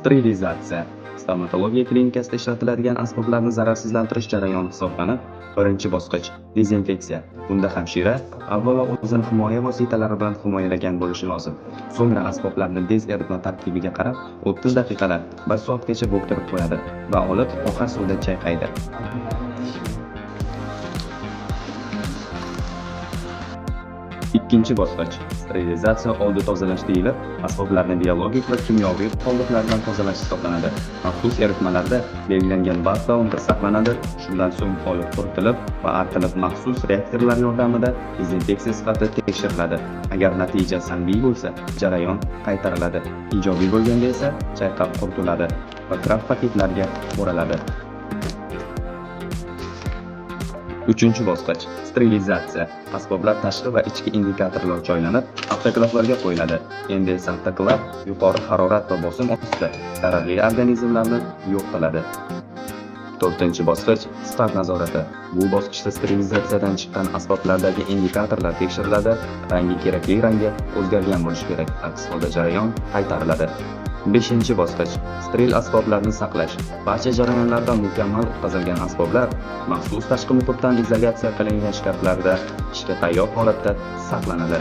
Sterilizatsiya. Stomatologiya klinikasida ishlatiladigan asboblarni zararsizlantirish jarayoni hisoblanib, birinchi bosqich dezinfeksiya. Bunda hamshira avvalo o'zini himoya vositalari bilan himoyalagan bo'lishi lozim. So'ngra asboblarni dez eritma tarkibiga qarab 30 daqiqadan 1 soatgacha bo'ktirib qo'yadi va olib oqar suvda chayqaydi. Ikkinchi bosqich sterilizatsiya oldi tozalash deyilib, asboblarni biologik va kimyoviy qoldiqlardan tozalash hisoblanadi. Maxsus eritmalarda belgilangan vaqt davomida saqlanadi, shundan so'ng olib quritilib va artilib maxsus reaktorlar yordamida dezinfeksiya sifatida tekshiriladi. Agar natija salbiy bo'lsa, jarayon qaytariladi. Ijobiy bo'lganda esa chayqab quritiladi va kraft paketlarga o'raladi. Uchinchi bosqich sterilizatsiya. Asboblar tashqi va ichki indikatorlar joylanib, avtoklavlarga qo'yiladi. Endi esa avtoklav yuqori harorat va bosim ostida zararli organizmlarni yo'q qiladi. To'rtinchi bosqich sifat nazorati. Bu bosqichda sterilizatsiyadan chiqqan asboblardagi indikatorlar tekshiriladi, rangi kerakli rangga o'zgargan bo'lishi kerak, aks holda jarayon qaytariladi. Beshinchi bosqich steril asboblarni saqlash. Barcha jarayonlardan mukammal o'tkazilgan asboblar maxsus tashqi muhitdan izolyatsiya qilingan shkaflarda ishga tayyor holatda saqlanadi.